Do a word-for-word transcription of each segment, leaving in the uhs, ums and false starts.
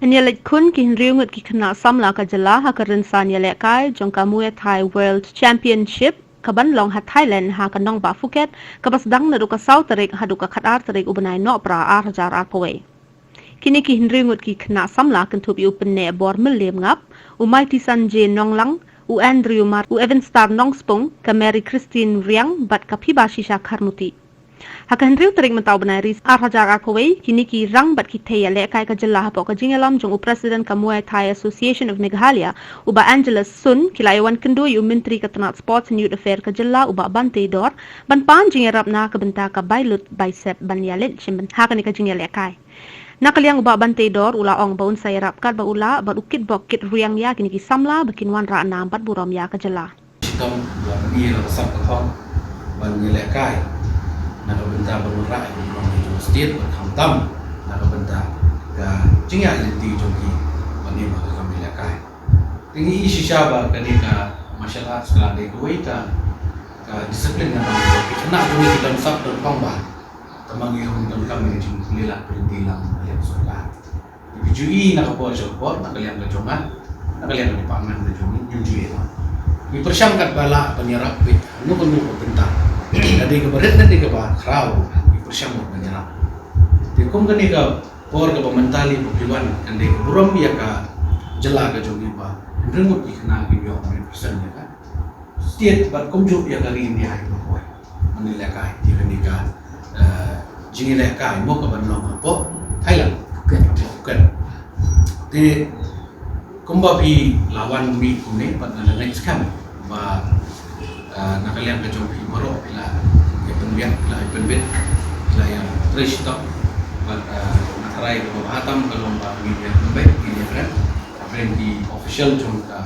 Ban ïaleit khun ki hynriew ngut ki khynnah samla ka jylla ha ka rynsan ïalehkai jong ka Muay Thai World Championship ka ban long ha Thailand ha ka nongbah Phuket, ka ba sdang naduh ka saw tarik haduh ka khatar tarik u bnai Nohprah ar hajar arphew wei. Kine ki hynriew ngut ki khynnah samla kynthup ïa u Pynneh Bor Mylliem Ngap, u Maitisan J Nonglang, u Andrew Mar, u Evan Star Nongspung, ka Mary Christine Riang bad ka Phibashisha Kharmuti. Ha ka hynriew tarik mynta u bnai Ri ar hajar arphew wei, kine ki rang bad ki thei ïalehkai ka jylla hapoh ka jingïalam jong u President ka Muay Thai Association of Meghalaya, u Bah Angelus Sun, ki la ïa wan kynduh ïa u Myntri ka tnat Sports and Youth Affairs ka jylla, u Bah Bante Dor, ban pan jingïarap na ka bynta ka bai lut bai set ban ïaleit shimbynta ha kane ka jingïalehkai. Na ka liang u Bah Bante Dor u la ong ba un sa ïarap katba u lah bad u kitbok kitriang ïa kine ki samla ba kin wanrah nam bad burom ïa ka jylla. Shitom ba phi la ka sap ka thong ban ïalehkai na ka bynta ban wanrah ïa ka burom jong ka state bad khamtam na ka bynta ka jingïaid lynti jong ki ban im ha ka kam ïalehkai. Te ngi i shisha ba kane ka martial arts ka la dei kawei ka, ka discipline na bang ki khynnah jong ngi ki don sap don thong ba. Tang ba ngi hum donkam ïa ka jingpynleit pynleit lang na ka liang sorkar. Ngi ju i na ka por sha ka por, na ka liang ka jong nga, na ka liang ka department ka jong ngi, ngim ju i lang. Ngi pyrshang katba lah ban ïarap beit hano hano ka bynta. Ka dei kaba rit, ka dei kaba khraw, ngi pyrshang ban ïarap. Te kum kane ka por kaba mynta lei ba phi wan, kan dei ka burom ïa ka jylla ka jong ngi ba hynriew ngut ki khynnah ki ïoh hundred percent ïa ka state bad kumjuh ïa ka ri India hi baroh. Mynta lehkai ïa kane ka, eh, jingïalehkai mo ka ban long hapoh Thailand. Phuket. Phuket. Te kumba phi la wan mih kumne bad nga la ngeit skhem ba, eh, na ka liang ka jong phi baroh phi la ïa pynbiang, phi la ïa pynbit, phi la ïa trei shitom. Bad, eh, nga tharai kaba bha tam ka long ba ngin ïa pynbit, ngin ïa kren, kren ki official jong ka,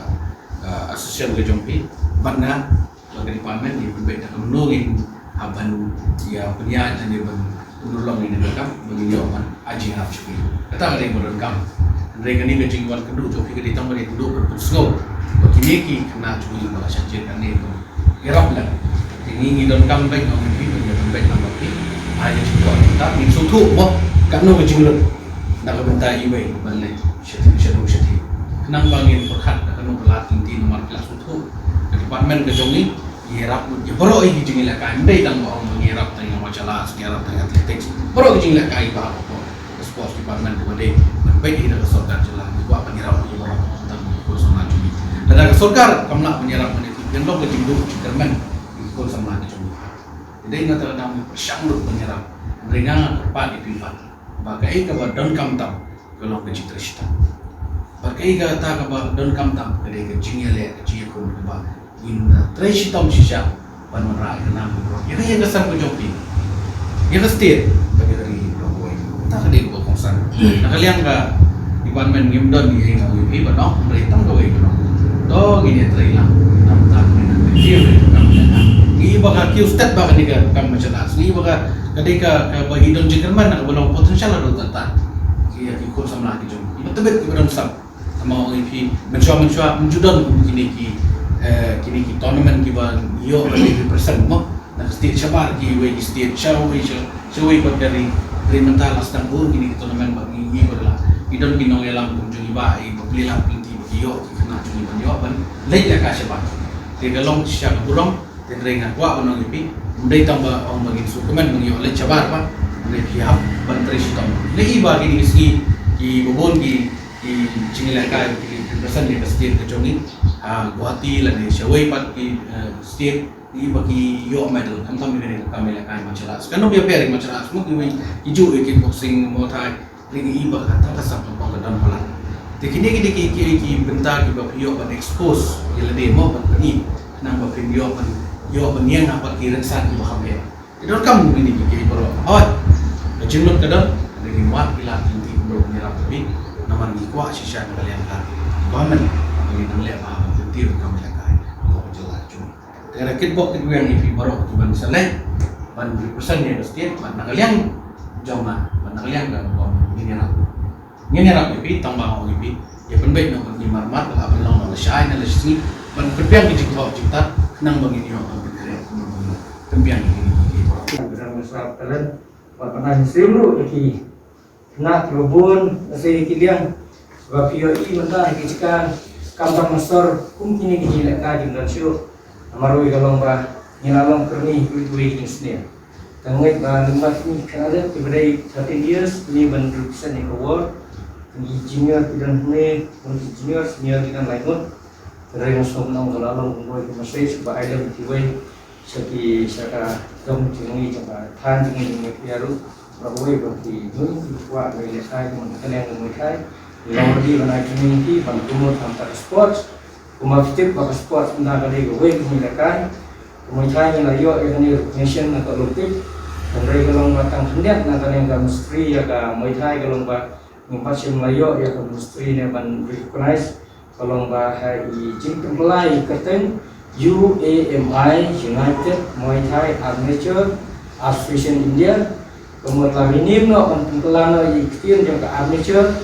eh, association ka jong phi. Bad nga Ba ka department ngi pynbeit da kumno ngin hap ban ïa pynïaid lane ban pynurlong ïa ka kam ba ngin ïoh ban ai jingïarap sha ki. Kata ka dei ba donkam. Hynrei kane ka jingwan kynduh jong phi ka dei tang ban ïakynduh ban pynsngew ba kine ki khynnah jong ngi ba la shah jied kane ban ïarap lang. Te ngi ngi donkam beit ngi phi ban ïa pynbeit lang ba phi ai ka jingkwah. Ngin sngewthuh mo katno ka jinglut na ka bynta iwei ban leit shathie shathie shathie. Khnang ba ngin pyrkhat da kano ka lad lynti namar ki la sngewthuh. Ka department ka jong ngi, ngi ïarap lut ïa baroh ïa ki jingïalehkai, ym dei tang ba ong ba ngi ïarap tang ïa martial arts, ngi ïarap tang ïa athletics. Baroh ki jingïalehkai ba hap hapoh ka sports department kaba dei ban peit ïa ka sorkar jylla, ngi kwah ban ïarap ïa baroh tang ïa ki khun samla jong ngi. Lada ka sorkar kam lah ban ïarap ban ïa ki, kan long ka jingduh jingkyrmen ïa ki khun samla ka jong ngi. Te dei na kata ka daw ngi pyrshang lut ban ïarap. Hynrei nga nga kyrpad ïa phi pat ba kaei kaba donkam tam ka long ka jingtrei shitom. Bad kaei kata kaba donkam tam ka dei ka jingïaleh, ka jingïakhun kaba ngin, uh, trei shitom shisha ban wanrah ïa ka nam ka burom ïa ka, ïa ka sem ka jong phi, ïa ka state bad ïa ka ri baroh kawei. Kata ka dei kaba kongsan. Na ka liang ka department ngim don ïa ka ong ïa phi ba nong, hynrei tang kawei ka nong. To ngin ïatrei lang. Namar ta ngin ïatrei ïa ka kam ïa ka. Ngi ba ka kiew stet ba kane ka kam martial arts. Ngi ba ka Ka dei ka, kaba i don jingkyrmen, kaba long potential haduh katta. Ki, ki khun samla ki jong ngi. Ba tbit kiba don sap. Tang ba ong ïa phi, mynshuwa, mynshuwa, ym ju don kum kine ki, eh, kine ki tournament kiba ïoh ka represent mo. Na ka state shabar kiwei ki state, shawei, sha, shawei pat ka ri, ri mynta la sdang bun kine ki tournament ba ngi, ngi ba la. Ki don ki nongïalam kum jong ngi ba, i ba plie lad plie lynti ba ki ïoh, ki khynnah jong ngi ban ïoh, ban leit ïa ka shabar. Te ka long shisha ka burom, Te hynrei nga kwah ban ong ïa phi, ym dei tang ba ong ba ngin sngewkmen ba ngin ïoh leit shabar ba, hynrei phi hap ban trei shitom. Ngi i ba kine ki sngi kiba bun ki, ki jingïalehkai ki represent ïa ka state ka jong ngi ha Guwahati lane shawei pat ki, eh, state, ngi i ba ki ïoh medal, khamtam ïa kane ka kam ïalehkai martial arts. Kano ba ïapher ïa martial arts mo, kiwei ki juh ïa kickboxing, Muay Thai, Ri ngi i ba kata ka sap ka pok ka don palat. Te kine ki dei ki, ki, ki bynta kiba phi ïoh ban expose ïa lade mo ban pyni. Khnang ba phin ïoh ban, ïoh ban ïeng ha pat ki rynsan kiba kham heh. Ki donkam kine ki, ki baroh. Hooid. Ka jingmut ka don, ka dei ngi wad ki lad lynti kumno ban ïarap ïa phi. Namar ngi kwah shisha na ka liang ka government ba ngin nang leh bha ban kyntiew ïa ka kam ïalehkai. Ka jylla jong ngi. Te nga kitbok kitwiang ïa phi baroh kiban sa leit ban represent ïa ka state, bad na ka liang jong nga, bad na ka liang ka government, ngin ïarap. Ngin ïarap ïa phi, tang ba nga ong ïa phi, ïa pynbeit noh bad ngi marmar, la ban long noh lashai ne lashisngi, ban pynbiang ki jingthoh jingtat, khnang ba ngin ïoh ban pynkhreh, pynbiang ïa ki, ki, ki. Bad ban ai mynsiem ruh ïa ki Khynnah kiba bun, lehse ki liang, Ba phi ïohi mynta ha ki jaka kam tang na sor kum kine ki jingïalehkai kim don shuh. Namar wei ka long ba ngi la long kyrni wei wei ki jingsniew. Tang ngeit ba lyngba kine ki khynnah kiba dei thirteen years kine ban represent ïa ka ward. Ki junior ki don hynne, ki junior senior ki don lai ngut. Tang ngeit ba sngewbha nong ka la long kumwei ka message ba ai lem kiwei sha ki, sha ka dong jong ngi, jong ka thaiñ jong ngi, jong ngi phi ruh. Ba wei ba ki ngi ki kwah ba ïalehkai kumne ka liang ka Muay Thai. Long ready ban ai training ki ban promote ïa ka sports. Kumba phi tip ba ka sports mynta ka dei kawei ka jingïalehkai. Ka Muay Thai ngi la ïoh ïa kane recognition na ka Olympic. Hynrei ka long ba tang khyndiat na ka liang ka ministry ïa ka Muay Thai ka long ba ngim pat shym la ïoh ïa ka ministry ne ban recognize. Ka long ba ha i jingpynkylla i kyrteng U A M I, United Muay Thai Amateur Association India. Ka mut la rename noh ban pynkylla noh i ktien jong ka amateur.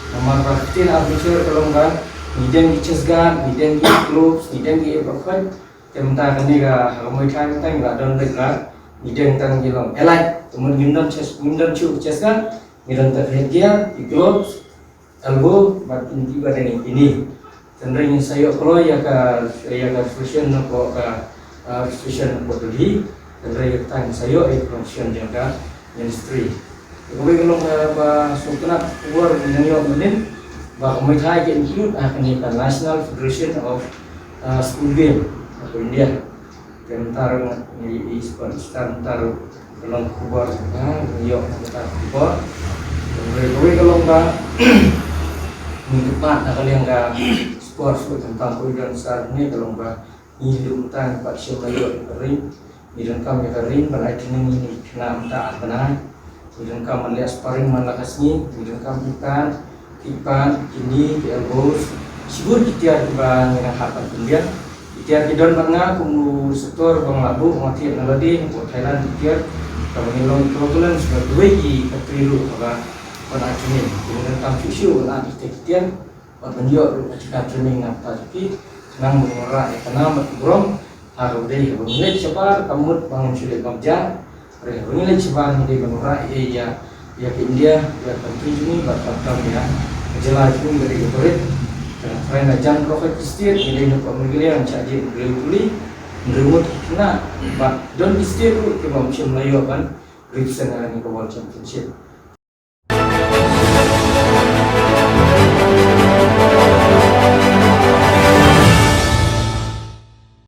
Namar ba ka ktien amateur ka long ba ngi deng ki chest guard, ngi deng ki gloves, ngi deng ki apron. Te mynta kane ka ha ka Muay Thai mynta ngi la don beit la ngi deng tang ki long elite. Ka mut ngim don chest, ngim don shuh chest guard, ngi don tang headgear, ki gloves, elbow bad kine kiba dang ïa kine. Hynrei ngin sa ïoh kloi ïa ka, ïa ka registration na ka, ah, registration na ka Delhi. Hynrei ïa kata ngin sa ïoh ïa ka permission jong ka ministry. Kawei ka long, ah, ba sngewtynnat khubor ngi nang ïoh mynnin ba ka Muay Thai ka include ha kane ka National Federation of, ah, School Game of India. Te mynta ruh ngi i sport star mynta ruh ka long khubor, ha, ngi ïoh kata khubor. Kawei kawei ka long ba ngi dei pat na ka liang ka sport ruh tang tang kawei ka star ne ka long ba ngi dei mynta ngi pat shim la ïoh ka ring. Ngi donkam ïa ka ring ban ai training ïa ki khynnah mynta ar bnai. Ngi donkam ban leh sparring man la ka sngi, ngi donkam ki pad, ki pad, ki knee, ki elbows. Shibun ki tiar kiba ngi nang hap ban pynbiang. Ki tiar ki don bad nga kum u sector ba nga la buh, nga thied na lade, hapoh Thailand ki tiar. Kaba ngi long equivalent bad kiwei ki country ruh kaba ban ai training. Ngi donkam shuh shuh ban ai ki tiar. Bad ban ïoh ruh ka jaka training na bynta jong ki, khnang ba ngin wanrah ïa ka nam bad ka burom ha kaba dei, haba ngin leit shabar kam mut ba ngin shu leit bam ja. Hynrei haba ngin leit shabar ngi dei ban wanrah ïa, ïa, ïa ka India, ïa ka country jong ngi bad bad kam ïa ka jylla jong ngi ka dei kaba rit. Ka trai na jan baroh ki state ngi dei na ka Meghalaya, ngi shah jied na Meghalaya, Puli, ngi rit mut ki khynnah bad don ki state ruh kiba ym shym la ïoh ban represent ha kane ka World Championship.